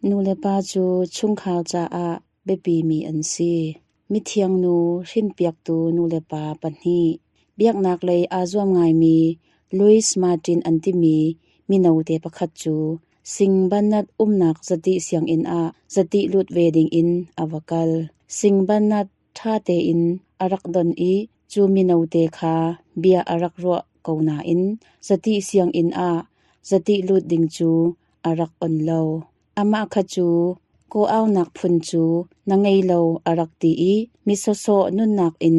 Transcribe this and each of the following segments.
Nulepa cu chungkhar caah biapimi an si. Mithiang nu hrinpiaktu nulepa pahnih. Biaknak lei aa zuam ngaimi Louis Martin an timi mino te pakhat cu Sing Banat umnak zati sianginn ah zati lut ve dingin a va kal. Sing Banat ṭha tein a rak don i cu mino te kha bia a rak ruah ko nain zati sianginn ah zati lut ding cu a rak on lo. Amah kha cu kawhaunak phun cu na ngei lo a rak ti i mi sawsawh nunnak in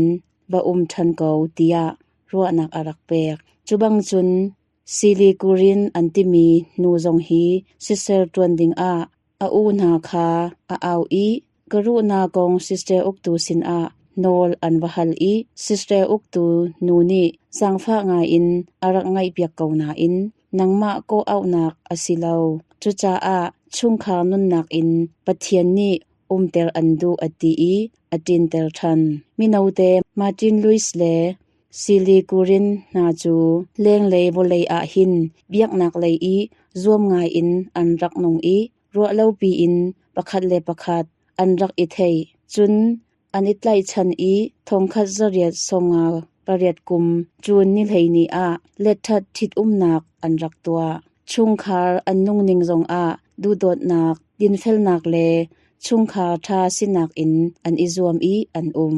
va um ṭhan ko tiah ruahnak a rak pek. Cu bang cun Silikurin an timi nu zong hi sister ṭuan dingah a u hna kha a au i ka ruhnak kong sister uktu sinah nawl an va hal i sister uktu nu nih zaangfah ngaiin a rak ngaihpiak ko nain nangmah kawhauhnak a si lo. Cucaah chungkhar nunnak in Pathian nih umter an duh a ti i a ṭinter ṭhan. Minote Martin Louis le Silikurin hna cu lenglei vawlei ah hin biaknak lei i zuam ngaiin an rak nung i ruahlopi in pakhat le pakhat an rak i thei. Cun an i tlaihchan i 1858 kum June ni 12 ah letṭhat ṭhitumnak an rak tuah. Chungkhar an nungning zongah duhdawtnak, dinfelnak le chungkhar ṭha sinak in an i zuam i an um.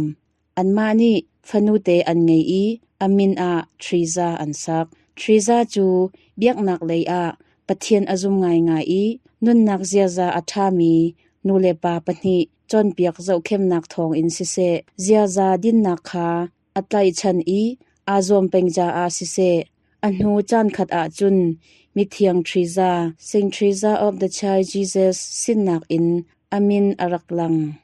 Anmah nih fanute an ngei i a min ah Teresa an sak. Teresa cu biaknak lei ah Pathian a zum ngaingai i nunnak ziaza a ṭhami nulepa pahnih cawnpiak zohkhemnak thawngin siseh, ziaza dinnak kha a tlaihchan i aa zuam peng caah siseh, a hnu caankhat ahcun mithiang Teresa, Saint Teresa of the Child Jesus sinnak in a min a rak lang.